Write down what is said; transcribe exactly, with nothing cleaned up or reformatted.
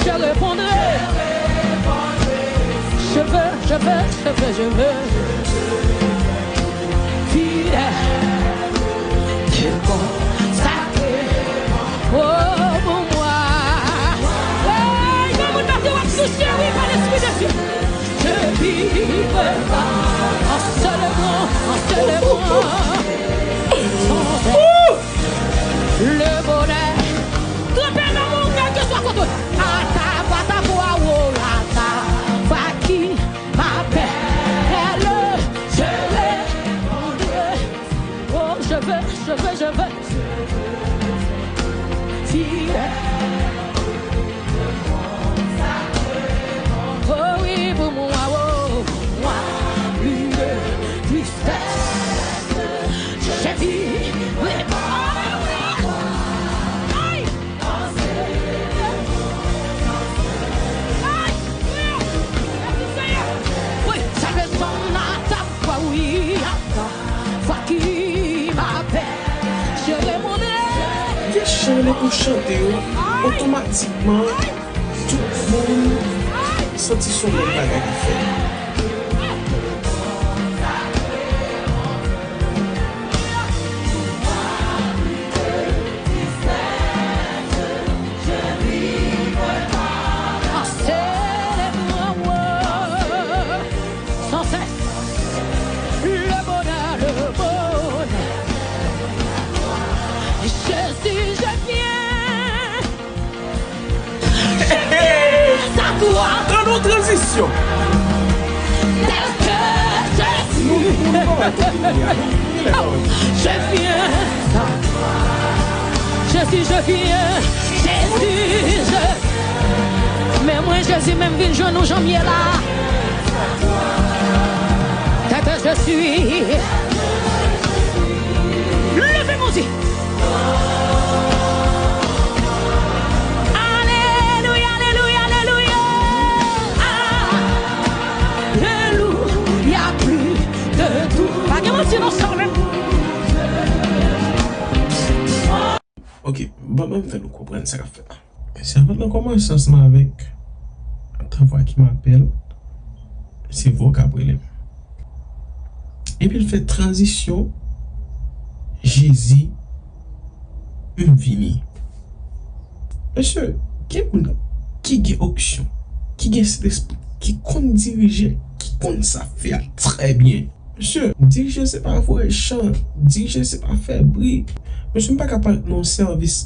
Je répondrai. Je veux, je veux, je veux, je veux. Fidèle. Te consacrer. Oh, pour moi. Hey, gen moun nan ki w ap touche, wi, pa Lespri de Dye. Je vivrai pas en célébrant, en célébrant. Le bonheur. Kanpe nan men w, kèlkeswa kote w. Ata, vata, vwa, wo, lata, vwa ki m apèl, je répondrai. Oh, je veux, je veux, je veux. Fidèle. Oh oui, pour moi, oh, moi, plus de tristesse. Je vis, oui. Aïe! Aïe! Oui, ça fait son attaque, oui, attaque. Fwa ki m apèl, je répondrai. Gen chan lè ou chante yo, otomatikman, tout moun santi se yon menm bagay k ap fèt. Sans cesse, le bonheur, le bonheur. Jésus, je viens. Hey, hey. Sa tou a. An nou tranzisyon. Tel que je suis. Nou, nou, nou pa wè kote li a. Nou, nou, nou, nou. Je viens. Jésus, je viens. Jésus, je. Men mwen, Jezi, men m vin jwenn ou jan m ye la. Tel que je suis. Leve mizik. Alelouya, alelouya, alelouya. Alelouya, plus de tout. Pa gen manti nan sa menm. Ok, ban, ban m fè nou konprann sa k ap fèt la. Sèvant lan kòmanse ansanm avèk ta vwa ki m apèl, se vwa w k ap rele m. Epi l fè tranzisyon, Jezi, m vini. Mesye, gen moun ki gen onksyon, ki gen Sentespri, ki konn dirije, ki konn sa fè a trè byen. Mesye, dirije se pa voye chan, dirije se pa fè bri. Mesye, m pa ka parèt nan yon sèvis